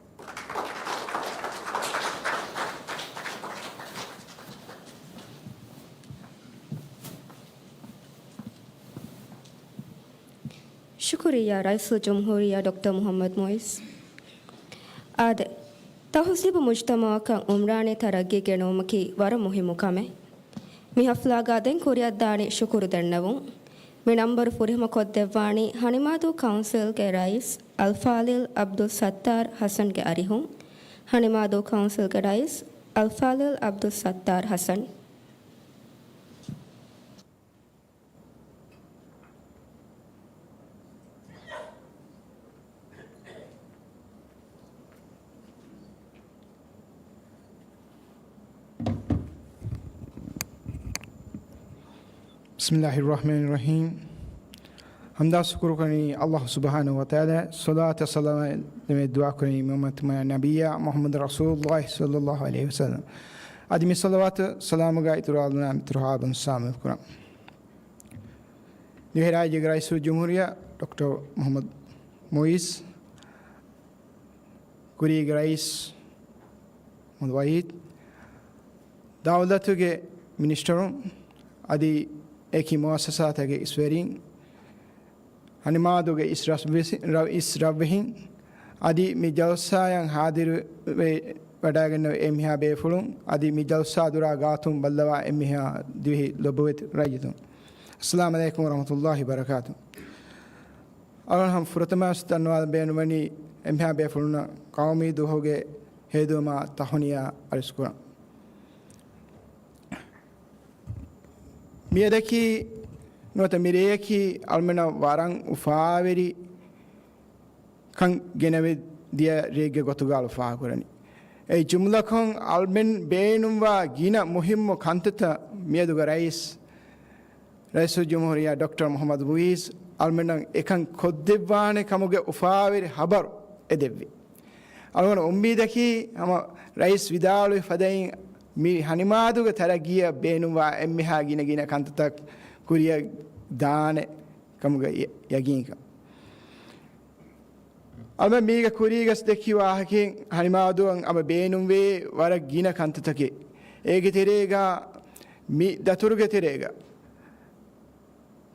ޝުކުރިއްޔާ ރައީސުލްޖުމްހޫރިއްޔާ ޑޮކްޓަރ މުޙައްމަދު މުޢިއްޒު. އާދެ، ތަހުޒީބު މުޖްތަމަޢަކަށް ޢުމްރާނީ ތަރައްގީ ގެނައުމަކީ ވަރަށް މުހިއްމު ކަމެއް. މި ޙަފްލާގަ ދެން ކުރިއަށްދާނީ ޝުކުރު ދަންނަވުން. މި ނަންބަރު ފުރިހަމަ ކޮށްދެއްވާނީ ހަނިމާދޫ ކައުންސިލްގެ ރައީސް އަލްފާޟިލް ޢަބްދުއް ސައްތާރު ޙަސަންގެ އަރިހުން. ހަނިމާދޫ ކައުންސިލްގެ ރައީސް އަލްފާޟިލް ޢަބްދުއް ސައްތާރު ޙަސަން. بسم الله الرحمن الرحيم. ޙަމްދާ ޝުކުރު ކުރަނީ ﷲ ސުބްޙާނަހޫ ވަތަޢާލާ، ޞަލާތާ ސަލާމާ ދެމޭ ދުޢާ ކުރަނީ މުޙައްމަދު ނަބިއްޔާ މުޙައްމަދު ރަސޫލުﷲ ޞައްލަﷲ ޢަލައިހި ވަސައްލަމް. އަދި މި ޞަލަވާތު ސަލާމުގަ އިތުރު އާލުންނާ އިތުރު ހާބުން ސާމިލް ކުރަން. ދިވެހިރާއްޖޭގެ ރައީސުލްޖުމްހޫރިއްޔާ ޑޮކްޓަރ މުޙައްމަދު މުޢިއްޒު، ކުރީގެ ރައީސް މުޙައްމަދު ވަޙީދު، ދައުލަތުގެ މިނިސްޓަރުން، އަދި އެކި މުއައްސަސާތަކުގެ އިސްވެރިން، ހަނިމާދޫގެ އިސް ރަސް-، އިސް ރަ-، އިސް ރަށްވެހިން، އަދި މި ޖަލްސާއަށް ޙާޟިރުވެ ވަޑައިގަންނަވާ އެންމެހާ ބޭފުޅުން، އަދި މި ޖަލްސާ ދުރާ ގާތުން ބައްލަވާ އެންމެހާ ދިވެހި ލޮބުވެތި ރައްޔިތުން. އައްސަލާމު ޢަލައިކުމް ވަރަޙްމަތުﷲ ވަބަރަކާތު. އަޅުގަނޑު ހަމަ ފުރަތަމަ ދަންނަވާލަން ބޭނުންވަނީ އެންމެހާ ބޭފުޅުންނަށް ޤައުމީ ދުވަހުގެ ހޭދުވުމާ ތަހުނިޔާ އަރިސްކުރަން. މިއަދަކީ ނުވަތަ މިރެޔަކީ އަޅުމެންނަށް ވަރަށް އުފާވެރި ކަން ގެނެވި ދިޔަ ރެއެއްގެ ގޮތުގަ އަޅު ފާހަގަކުރަނީ. އެ ޖުމްލަކޮށް އަޅުމެން ބޭނުންވާ ގިނަ މުހިއްމު ކަންތައްތައް މިއަދުގެ ރައީސް، ރައީސުލްޖުމްހޫރިއްޔާ ޑޮކްޓަރ މުޙައްމަދު މުޢިއްޒު އަޅުމެންނަށް އެކަން ކޮށްދެއްވާނެ ކަމުގެ އުފާވެރި ހަބަރު އެދެއްވި. އަޅުގަނޑު އުއްމީދަކީ ހަމަ ރައީސް ވިދާޅުވި ފަދައިން މި ހަނިމާދޫގެ ތަރައްގީއަށް ބޭނުންވާ އެންމެހާ ގިނަ ގިނަ ކަންތައްތައް ކުރިއަށް ދާނެ ކަމުގެ ޔަ-، ޔަގީންކަން. އަޅުމެން މީގެ ކުރީގަސް ދެއްކި ވާހަކައިން ހަނިމާދޫއަށް ހަމަ ބޭނުންވޭ ވަރަށް ގިނަ ކަންތައްތަކެއް. އޭގެ ތެރޭގަ މި ދަތުރުގެ ތެރޭގަ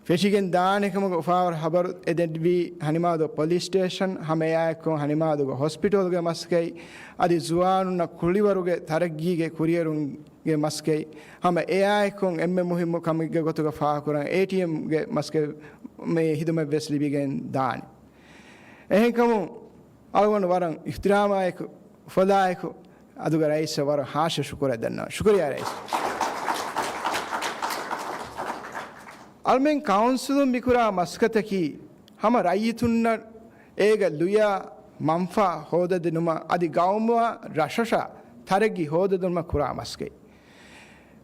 ފެށިގެން ދާނެ ކަމުގެ އުފާވެރި ހަބަރު އެދެއްވީ ހަނިމާދޫ ޕޮލިސް ސްޓޭޝަން، ހަމަ އެއާއެކު ހަނިމާދޫގެ ހޮސްޕިޓަލްގެ މަސައްކަތް އަދި ޒުވާނުންނަށް ކުޅިވަރުގެ ތަރައްގީގެ ކުރިއެރުންގެ މަސައްކަތް ހަމަ އެއާއެކު އެންމެ މުހިއްމު ކަމެއްގެ ގޮތުގަ ފާހަގަކުރަން އޭޓީއެމްގެ މަސައްކަތް މި ހިދުމަތްވެސް ލިބިގެން ދާނެ. އެހެންކަމުން އަޅުގަނޑު ވަރަށް އިޙްތިރާމާއެކު، އުފަލާއެކު އަދުގެ ރައީސަށް ވަރަށް ހާއްސަ ޝުކުރެއް ދަންނަވަން. ޝުކުރިއްޔާ ރައީސް. އަޅުމެން ކައުންސިލުން މިކުރާ މަސައްކަތަކީ ހަމަ ރައްޔިތުންނަށް އޭގަ ލުޔާ މަންފާ ހޯދަދިނުމަށް އަދި ގައުމުއާ ރަށަށާ ތަރައްގީ ހޯދަދިނުމަށް ކުރާ މަސައްކަތް.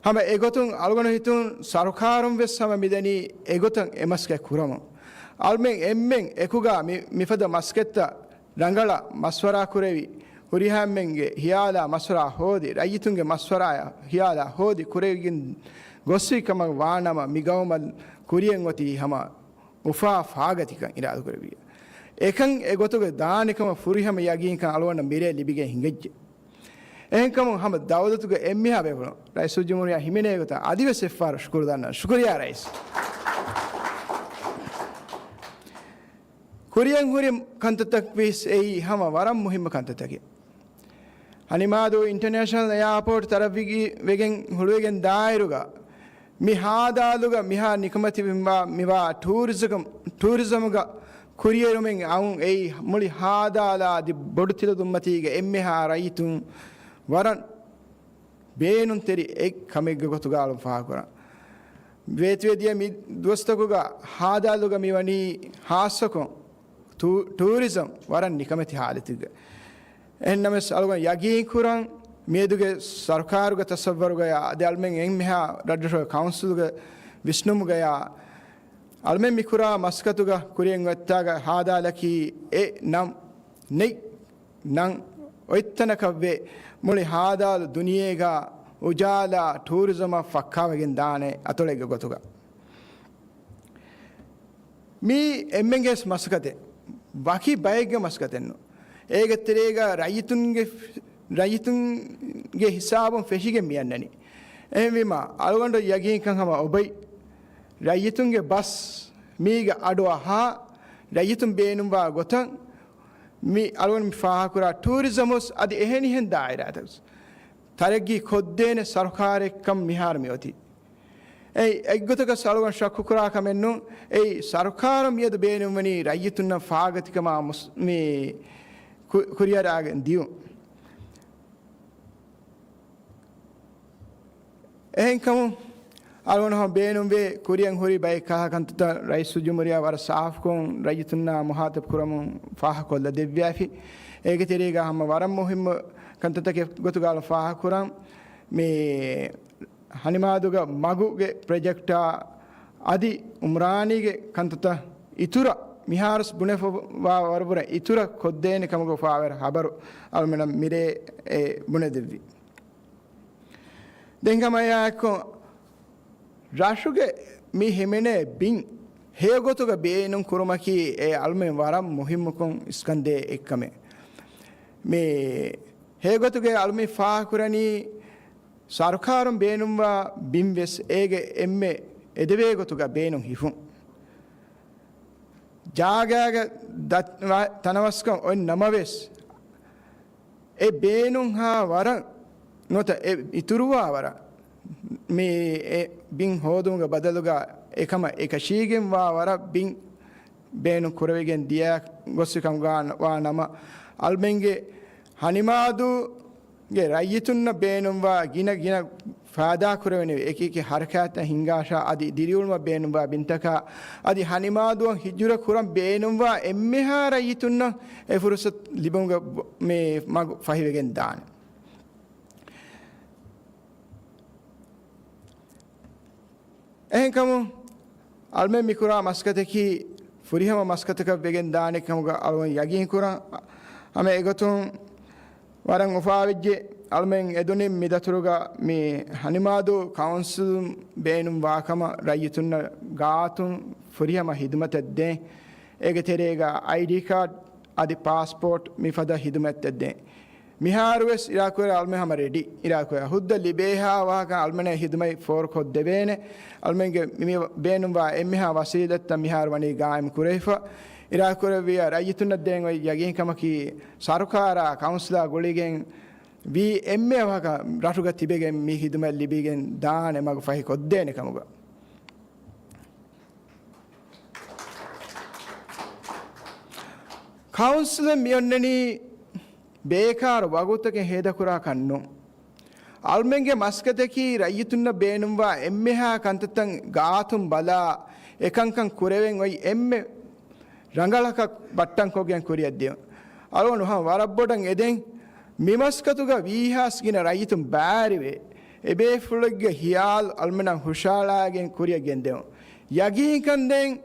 ހަމަ އެގޮތުން އަޅުގަނޑު ހިތުން ސަރުކާރުން ވެސް ހަމަ މިދަނީ އެގޮތަށް އެ މަސައްކަތް ކުރަމުން. އަޅުމެން އެންމެން އެކުގަ މި، މިފަދަ މަސައްކަތްތައް ރަނގަޅަށް މަޝްވަރާ ކުރެވި، ހުރިހާ އެންމެންގެ ހިޔާލާ މަޝްވަރާ ހޯދި، ރައްޔިތުންގެ މަޝްވަރާ ހިޔާލާ ހޯދި ކުރެވިގެން ގޮސްފި ކަމަށް ވާނަމަ، މި ގައުމަށް ކުރިއަށް އޮތީ ހަމަ އުފާ ފާގަތިކަން އިރާދަކުރެއްވިއްޔާ. އެކަން އެގޮތުގަ ދާނެ ކަމަށް ފުރިހަމަ ޔަގީންކަން އަޅުގަނޑަށް މިރޭ ލިބިގެން ހިނގައްޖެ. އެހެންކަމުން ހަމަ ދައުލަތުގެ އެންމެހާ ބޭފުޅުން ރައީސުލްޖުމްހޫރިއްޔާ ހިމެނޭ ގޮތަށް އަދިވެސް އެއްފަހަރު ޝުކުރު ދަންނަވަން. ޝުކުރިއްޔާ ރައީސް. ކުރިއަށް ހުރި ކަންތައްތައް ވެސް އެއީ ހަމަ ވަރަށް މުހިއްމު ކަންތައްތަކެއް. ހަނިމާދޫ އިންޓަރނޭޝަނަލް އެއާޕޯޓް ތަރައްގީ ވެގެން ހުޅުވިގެން ދާއިރުގަ މި ހާދާލުގަ މިހާ ނިކަމެތިވެންވާ މިވާ ޓޫރިޒަމް، ޓޫރިޒަމުގަ ކުރިއެރުމެއް އައުން އެއީ މުޅި ހާދާލާ އަދި ބޮޑުތިލަދުންމަތީގެ އެންމެހާ ރައްޔިތުން ވަރަށް ބޭނުންތެރި އެއް ކަމެއްގެ ގޮތުގަ އަޅުން ފާހަގަކުރަން. ވޭތުވެދިޔަ މި ދުވަސްތަކުގަ ހާދާލުގަ މިވަނީ ހާއްސަކޮށް ޓޫ-، ޓޫރިޒަމް ވަރަށް ނިކަމެތި ހާލަތެއްގަ. އެހެންނަމަވެސް އަޅުގަނޑު ޔަގީންކުރަން މިއަދުގެ ސަރުކާރުގެ ތަސައްވަރުގަޔާ އަދި އަޅުމެން އެންމެހާ ރަށްރަށުގެ ކައުންސިލުގެ ވިސްނުމުގަޔާ އަޅުމެން މިކުރާ މަސައްކަތުގަ ކުރިއަށް އޮތްތާގަ ހާދާލަކީ އެ ނަން ނެތް ނަން އޮތްތަނަކަށްވެ މުޅި ހާދާލު ދުނިޔޭގަ އުޖާލާ ޓޫރިޒަމަށް ފައްކާވެގެން ދާނެ އަތޮޅެއްގެ ގޮތުގަ. މީ އެންމެންގެ މަސައްކަތެއް، ވަކި ބައެއްގެ މަސައްކަތެއްނު. އޭގެ ތެރޭގަ ރައްޔިތުންގެ، ރައްޔިތުންގެ ހިސާބުން ފެށިގެން މިއަންނަނީ. އެހެންވީމަ، އަޅުގަނޑު ޔަގީންކަން ހަމަ އޮބައި ރައްޔިތުންގެ ބަސް މީގަ އަޑުއަހާ، ރައްޔިތުން ބޭނުންވާ ގޮތަށް މި އަޅުގަނޑު މި ފާހަގަކުރާ ޓޫރިޒަމް އަދި އެހެނިހެން ދާއިރާތައް ތަރައްގީ ކޮށްދޭނެ ސަރުކާރެއްކަން މިހާރު މިއޮތީ. އެއީ އެއްގޮތަކަށް އަޅުގަނޑު ޝައްކުކުރާ ކަމެއްނޫން. އެއީ ސަރުކާރަށް މިއަދު ބޭނުންވަނީ ރައްޔިތުންނަށް ފާގަތިކަމާ މުސް-، މި ކު-، ކުރިއަރާގެން ދިޔުން. އެހެންކަމުން އަޅުގަނޑު ހަމަ ބޭނުންވޭ ކުރިއަށް ހުރި ބައެއް ކަހަލަ ކަންތައްތައް ރައީސުލްޖުމްހޫރިއްޔާ ވަރަށް ސާފުކޮށް ރައްޔިތުންނާ މުހާތަބް ކުރަމުން ފާހަގަކޮށްލަ ދެއްވިޔާފި. އޭގެ ތެރޭގަ ހަމަ ވަރަށް މުހިއްމު ކަންތައްތަކެއް ގޮތުގަ އަޅު ފާހަގަކުރަން. މި ހަނިމާދޫގެ މަގުގެ ޕްރޮޖެކްޓާ އަދި އުމްރާނީގެ ކަންތައްތައް އިތުރަށް މިހާރުސް ބުނެފަ ވާ ވަރުބުރަ އިތުރަށް ކޮށްދޭނެ ކަމުގެ އުފާވެރި ހަބަރު އަޅުމެނަށް މިރޭ އެ ބުނެދެއްވި. ދެން ހަމަ އެއާއެކު ރަށުގެ މި ހިމެނޭ ބިން ހެޔޮގޮތުގަ ބޭނުން ކުރުމަކީ އެ އަޅުމެން ވަރަށް މުހިއްމުކޮށް އިސްކަންދޭ އެއްކަމެއް. މި ހެޔޮގޮތުގެ އަޅުމެން ފާހަގަކުރަނީ ސަރުކާރުން ބޭނުންވާ ބިން ވެސް އޭގެ އެންމެ އެދެވޭ ގޮތުގަ ބޭނުން ހިފުން. ޖާގައިގަ ދަ-، ތަނަވަސްކަން އޮތް ނަމަވެސް، އެ ބޭނުންހާ ވަރަށް ނުވަތަ އެ އިތުރުވާ ވަރަށް މި އެ ބިން ހޯދުމުގެ ބަދަލުގަ އެކަމަށް އެކަށީގެންވާ ވަރަށް ބިން ބޭނުން ކުރެވިގެން ދިޔަ ގޮސްފި ކަމުގަ ވާ ނަމަ، އަޅުމެންގެ ހަނިމާދޫގެ ރައްޔިތުންނަށް ބޭނުންވާ ގިނަ ގިނަ ފައިދާ ކުރެވެނިވި އެކި އެކި ހަރަކާތްތައް ހިންގާށާ އަދި ދިރިއުޅުމަށް ބޭނުންވާ ބިންތަކާ އަދި ހަނިމާދޫއަށް ހިޖުރަ ކުރަން ބޭނުންވާ އެންމެހާ ރައްޔިތުންނަށް އެ ފުރުސަތު ލިބުމުގެ މި މަގު ފަހިވެގެން ދާނެ. އެހެންކަމުން، އަޅުމެން މިކުރާ މަސައްކަތަކީ ފުރިހަމަ މަސައްކަތަކަށް ވެގެން ދާނެ ކަމުގަ އަޅުގަނޑު ޔަގީންކުރަން. ހަމަ އެގޮތުން ވަރަށް އުފާވެއްޖެ. އަޅުމެން އެދުނިން މިދަތުރުގަ މި ހަނިމާދޫ ކައުންސިލުން ބޭނުންވާކަމަށް ރައްޔިތުންނަށް ގާތުން ފުރިހަމަ ހިދުމަތެއް ދޭން. އޭގެ ތެރޭގަ އައިޑީ ކާޑް އަދި ޕާސްޕޯޓް މިފަދަ ހިދުމަތްތައް ދޭން. މިހާރުވެސް އިރާކުވެރި އަޅުމެން ހަމަ ރެޑީ. އިރާކުވެރި ހުއްދަ ލިބޭހާ ވާހަކަ އަޅުމެންނަށް ހިދުމަތް ފޯރުކޮށްދެވޭނެ. އަޅުމެންގެ މި ބޭނުންވާ އެންމެހާ ވަސީލަތްތައް މިހާރު ވަނީ ގާއިމް ކުރެވިފަ. އިރާކުވެރި ރައްޔިތުންނަށް ދޭން އޮތް ޔަގީންކަމަކީ، ސަރުކާރާ ކައުންސިލާ ގުޅިގެން ވީ އެންމެ ވަހަކަށް ރަށުގަ ތިބެގެން މި ހިދުމަތް ލިބިގެން ދާނެ މަގު ފަހި ކޮށްދޭނެ ކަމުގަ. ކައުންސިލެއް މިއޮންނަނީ ބޭކާރު ވަގުތުތަކެއް ހޭދަކުރާކަށް ނޫން. އަޅުމެންގެ މަސައްކަތަކީ ރައްޔިތުންނަށް ބޭނުންވާ އެންމެހާ ކަންތައްތައް ގާތުން ބަލާ، އެކަންކަން ކުރެވެން އޮތް އެންމެ ރަނގަޅަކަށް ބައްޓަންކޮށްގެން ކުރިއަށް ދިޔުން. އަޅުގަނޑު ހަމަ ވަރަށް ބޮޑަށް އެދެން، މި މަސައްކަތުގަ ވީހާވެސް ގިނަ ރައްޔިތުން ބާރުވޭ. އެބޭފުޅެއްގެ ހިޔާލު އަޅުމެންނަށް ހުށަހަޅާގެން ކުރިއަށް ގެންދެވުން. ޔަގީންކަން ދޭން،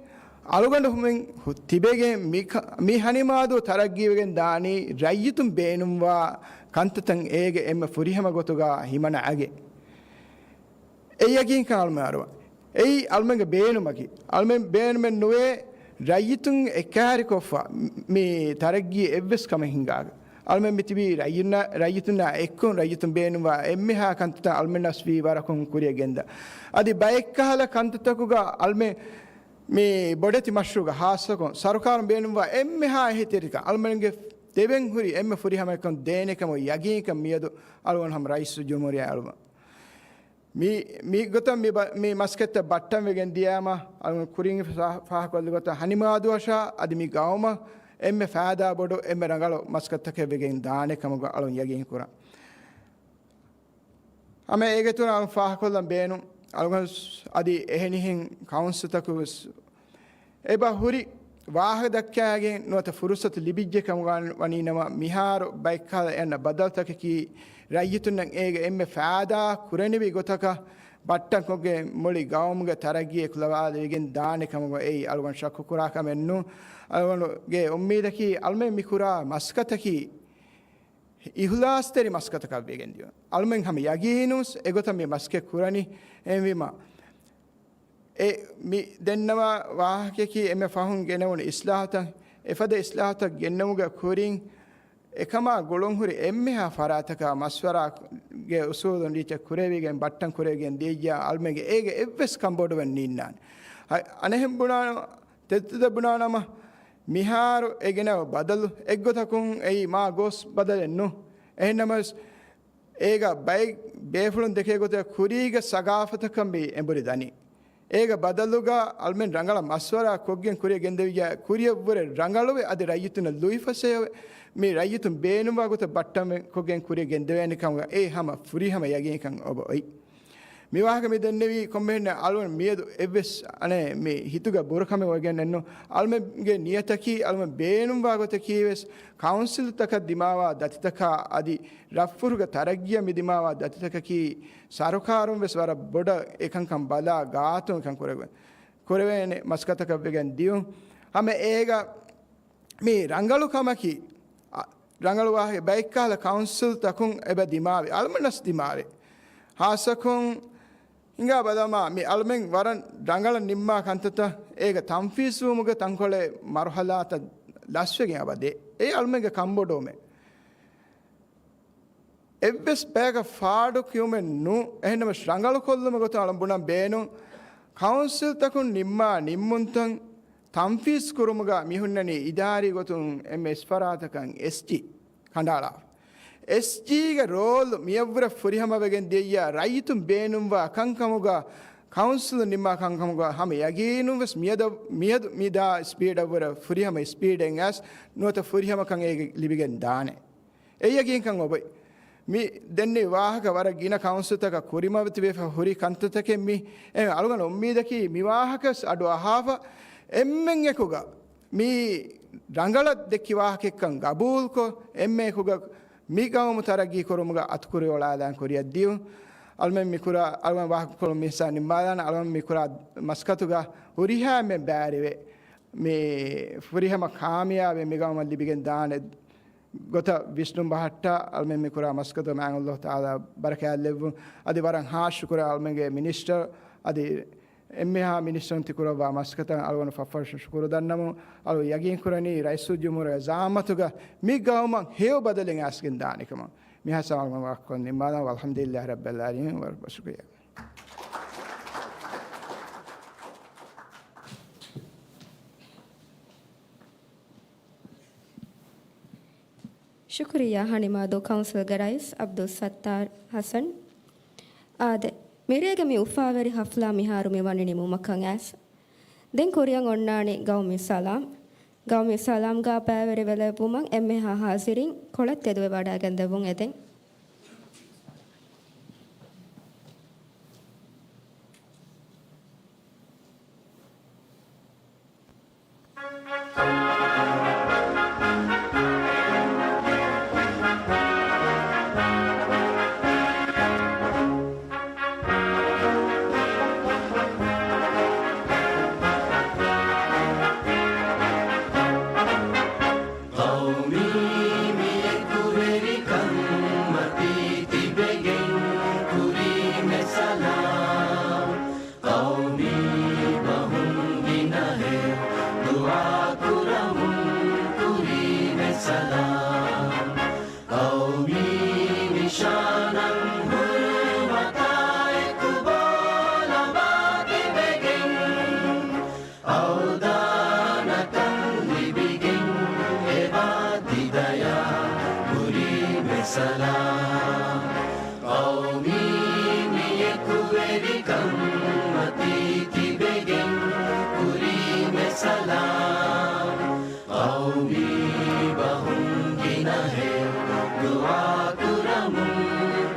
އަޅުގަނޑުމެން ހު-، ތިބެގެން މި ކަ-، މި ހަނިމާދޫ ތަރައްގީވެގެން ދާނީ ރައްޔިތުން ބޭނުންވާ ކަންތައްތައް އޭގެ އެންމެ ފުރިހަމަ ގޮތުގަ ހިމަނައިގެން. އެ ޔަގީންކަން އަޅުމެން އަރުވަން. އެއީ އަޅުމެންގެ ބޭނުމަކީ. އަޅުމެން ބޭނުމެއް ނުވޭ، ރައްޔިތުން އެކާރިކޮށްފަ މި ތަރައްގީ އެއްވެސް ކަމެއް ހިނގާގެ. އަޅުމެން މިތިބީ ރައްޔިތުންނާ، ރައްޔިތުންނާ އެއްކޮށް، ރައްޔިތުން ބޭނުންވާ އެންމެހާ ކަންތައް އަޅުމެންނަށް ވީ ވަރަކުން ކުރިއަށް ގެންދާ. އަދި ބައެއްކަހަލަ ކަންތައްތަކުގަ އަޅުމެން މި ބޮޑެތި މަޝްރޫގަ ހާއްސަކޮށް، ސަރުކާރުން ބޭނުންވާ އެންމެހާ އެހީތެރިކަން އަޅުމެންގެ ދެވެން ހުރި އެންމެ ފުރިހަމައެއްކަން ދޭނެ ކަމަށް ޔަގީންކަން މިއަދު އަޅުގަނޑު ހަމަ ރައީސުލްޖުމްހޫރިއްޔާ އަޅުވަން. މި، މި ގޮތަށް މި ބަ-، މި މަސައްކަތްތައް ބައްޓަން ވެގެން ދިޔައިމަ، އަޅުގަނޑު ކުރިން ފާ-، ފާހަގަކޮށްލި ގޮތަށް ހަނިމާދުއަށާ އަދި މި ގައުމަށް އެންމެ ފައިދާ ބޮޑު އެންމެ ރަނގަޅު މަސައްކަތްތަކެއް ވެގެން ދާނެ ކަމުގަ އަޅުން ޔަގީން ކުރަން. ހަމަ އޭގެ އިތުރަށް އަޅުން ފާހަގަކޮށްލަން ބޭނުން، އަޅުގަނޑު އަދި އެހެނިހެން ކައުންސިލްތަކު ވެސް އެބަ ހުރި ވާހަކަ ދައްކާގެން ނުވަތަ ފުރުސަތު ލިބިއްޖެ ކަމުގަ ވަނީ ނަމަ، މިހާރު ބައެއްކަހަލަ އެންނަ ބަދަލުތަކަކީ ރައްޔިތުންނަށް އޭގެ އެންމެ ފައިދާ ކުރެނިވި ގޮތަކަށް ބައްޓަންކޮށްގެން މުޅި ގައުމުގެ ތަރައްގީ އެކުލަވާލެވިގެން ދާނެ ކަމުގަ އެއީ އަޅުގަނޑު ޝައްކު ކުރާ ކަމެއް ނޫން. އަޅުގަނޑުގެ އުއްމީދަކީ އަޅުމެން މި ކުރާ މަސައްކަތަކީ އިހުލާސްތެރި މަސައްކަތަކަށް ވެގެން ދިޔުން. އަޅުމެން ހަމަ ޔަގީނުވެސް އެގޮތަށް މި މަސައްކަތް ކުރަނީ. އެހެންވީމަ، އެ މި ދެންނަވާ ވާހަކަޔަކީ އެންމެ ފަހުން ގެނެވުނު އިސްލާހުތައް، އެފަދަ އިސްލާހުތައް ގެންނެވުމުގެ ކުރިން، އެކަމާ ގުޅުން ހުރި އެންމެހާ ފަރާތަކާ މަޝްވަރާގެ އުސޫލުން ރީއްޗެއް ކުރެވިގެން ބައްޓަން ކުރެވިގެން ދިޔައްޔާ އަޅުމެންގެ އޭގެ އެއްވެސް ކަންބޮޑުވެން ނީންނާނެ. އަ-، އަނެއްހެން ބުނާ، ތެދުތެދަށް ބުނާނަމަ، މިހާރު އެ ގެނައި ބަދަލު އެއްގޮތަކުން އެއީ މާ ގޯސް ބަދަލެއް ނޫން. އެހެންނަމަވެސް، އޭގަ ބައެއް ބޭފުޅުން ދެކޭ ގޮތަށް ކުރީގެ ސަގާފަތަކަށް މި އެނބުރި ދަނީ. އޭގެ ބަދަލުގަ އަޅުމެން ރަނގަޅަށް މަޝްވަރާ ކޮށްގެން ކުރިއަށް ގެންދެވިއްޔާ ކުރިއަށްވުރެ ރަނގަޅުވެ އަދި ރައްޔިތުންނަށް ލުއިފަސޭހަވެ، މި ރައްޔިތުން ބޭނުންވާ ގޮތަށް ބައްޓަން ކޮށްގެން ކުރިއަށް ގެންދެވޭނެ ކަމުގަ އެ ހަމަ ފުރިހަމަ ޔަގީންކަން އޮބަ އޮތް. މި ވާހަކަ މި ދެންނެވީ ކޮންމެހެން އަޅުން މިއަދު އެއްވެސް އަނެއް މި ހިތުގަ ބުރަކަމެއް ވެގެންނެއްނު. އަޅުމެންގެ ނިޔަތަކީ އަޅުމެން ބޭނުންވާ ގޮތަކީ ވެސް ކައުންސިލްތަކަށް ދިމާވާ ދަތިތަކާ އަދި ރަށްފުށުގެ ތަރައްގީއަށް މި ދިމާވާ ދަތިތަކަކީ ސަރުކާރުން ވެސް ވަރަށް ބޮޑަށް އެކަންކަން ބަލާ ގާތުން އެކަން ކުރެވެ-، ކުރެވޭނެ މަސައްކަތަކަށް ވެގެން ދިޔުން. ހަމަ އޭގަ މި ރަނގަޅު ކަމަކީ، އަ، ރަނގަޅު ވާހަކަ ބައެއްކަހަލަ ކައުންސިލްތަކުން އެބަ ދިމާވި، އަޅުމެންނަސް ދިމާވި. ހާއްސަކޮށް ހިނގާ ބަލަމާ، މި އަޅުމެން ވަރަށް ރަނގަޅަށް ނިންމާ ކަންތައްތައް އޭގަ ތަންފީޒުވުމުގެ ތަންކޮޅެއް މަރުހަލާތައް ލަސްވެގެން އެބަ ދޭ. އެއީ އަޅުމެންގެ ކަންބޮޑުވުމެއް. އެއްވެސް ބަޔަކަށް ފާޑު ކިޔުމެއް ނޫން. އެހެންނަމަވެސް ރަނގަޅު ކޮށްލުމުގެ ގޮތުން އަޅުން ބުނަން ބޭނުން، ކައުންސިލްތަކުން ނިންމާ ނިންމުންތައް ތަންފީޒު ކުރުމުގަ މި ހުންނަނީ އިދާރީ ގޮތުން އެންމެ އިސްފަރާތަކަށް އެސްޖީ ކަނޑައަޅާފަ. އެސްޖީގެ ރޯލް މިއަށްވުރެ ފުރިހަމަވެގެން ދިޔައްޔާ ރައްޔިތުން ބޭނުންވާ ކަންކަމުގަ، ކައުންސިލުން ނިންމާ ކަންކަމުގަ ހަމަ ޔަގީނުން ވެސް މިއަދު، މިއަދު މިދާ ސްޕީޑަށްވުރެ ފުރިހަމަ ސްޕީޑެއް އައިސް ނުވަތަ ފުރިހަމަކަން އޭގެ ލިބިގެން ދާނެ. އެ ޔަގީންކަން އޮބޮތް. މި ދެންނެވި ވާހަކަ ވަރަށް ގިނަ ކައުންސިލްތަކަށް ކުރިމަތިވެފަ ހުރި ކަންތައްތަކެއް މި. އެ އަޅުގަނޑު އުއްމީދަކީ މި ވާހަކަ ވެސް އަޑު އަހާފަ އެންމެން އެކުގަ މި ރަނގަޅަށް ދެއްކި ވާހަކައެއްކަން ގަބޫލުކޮށް، އެންމެ އެކުގަ މި ގައުމު ތަރައްގީ ކުރުމުގަ އަތުކުރިއޮޅާލާން ކުރިއަށް ދިޔުން. އަޅުމެން މި ކުރާ، އަޅުގަނޑު ވާހަކަކޮޅު މި ހިސާބަށް ނިންމާލާނަން. އަޅުގަނޑު މި ކުރާ މަސައްކަތުގަ ހުރިހާ އެންމެން ބައިވެރިވެ، މި ފުރިހަމަ ކާމިޔާބެއް މި ގައުމަށް ލިބިގެން ދާނެ ގޮތަށް ވިސްނުން ބަހައްޓާ، އަޅުމެން މި ކުރާ މަސައްކަތުގަ މާތް ﷲ ތަޢާލާ ބަރަކާތް ލެއްވުން. އަދި ވަރަށް ހާސް ޝުކުރެއް އަޅުމެންގެ މިނިސްޓަރ އަދި އެންމެހާ މިނިސްޓަރުން ތިކުރައްވާ މަސައްކަތަށް އަޅުގަނޑު ފަށްފަށުން ޝުކުރު ދަންނަމުން، އަޅު ޔަގީންކުރަނީ ރައީސުލްޖުމްހޫރިއްޔާ ޒަޢާމަތުގަ މި ގައުމަށް ހެޔޮ ބަދަލެއް އައިސްގެން ދާނެ ކަމަށް. މިހާ ސާޅުމަ ވާހަކަކޮށް ނިންމާލަން. ވަލްޙަމްދުލިއްލާހި ރައްބިލް ޢާލަމީން. ވަރަށް ބޮޑަށް ޝުކުރިއްޔާ. ޝުކުރިއްޔާ ހަނިމާދޫ ކައުންސިލްގެ ރައީސް ޢަބްދުއްސައްތާރު ޙަސަން. އާދެ، މިރޭގެ މި އުފާވެރި ޙަފްލާ މިހާރު މި ވަނީ ނިމުމަކަށް އައިސް. ދެން ކުރިއަށް އޮންނާނީ ގައުމީ ސަލާމް. ގައުމީ ސަލާމްގާ ބައިވެރިވެލެއްވުމަށް އެންމެހާ ޙާޟިރީން ކޮޅަށް ތެދުވެވަޑައިގެން ދެއްވުން އެދެން. ޤައުމީ މި އެކުވެރިކަން މަތީ ތިބެގެން ކުރީމެ ސަލާމް. ޤައުމީ ބަހުން ގިނަހެއް ދުޢާ ކުރަމުން ކުރީމެ ސަލާމް. ޤައުމީ ނިޝާނަށް ހުރުމަތާ އެކު ބޯ ލަނބާ ތިބެގެން، އަވްދާނަކަން ލިބިގެން އެބާ ތި ދަޔާ ކުރީމެ ސަލާމް. ޤައުމީ މި އެކުވެރިކަން މަތީ ތިބެގެން ކުރީމެ ސަލާމް. ޤައުމީ ބަހުން ގިނަހެއް ދުޢާ ކުރަމުން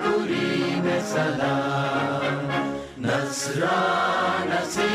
ކުރީމެ ސަލާމް. ނަޞްރާ ނަޞީ